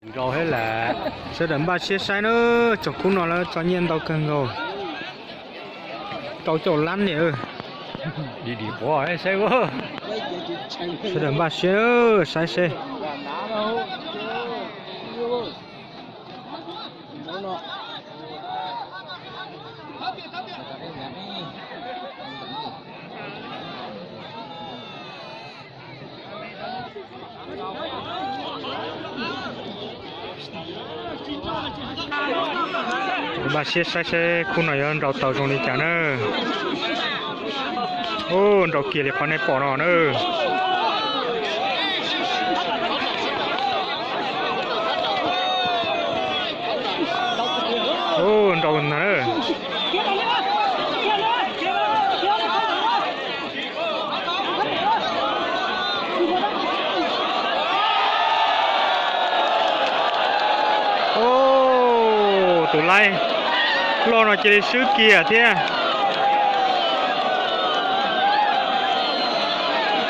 Sawv daws npaj siab saib na, tsoom khub no lawv tso nyiaj ntau kawg nkaus, rau caum lab niam. Sawv daws npaj siab saib seb. Npaj siab saib seb khub no yuav nrau tau zoo li cas na. Ub, nrau kiag li qhov nej pom no na. Ub, nrau na. Ub, tus laib loj no cia li swb kiag thiab.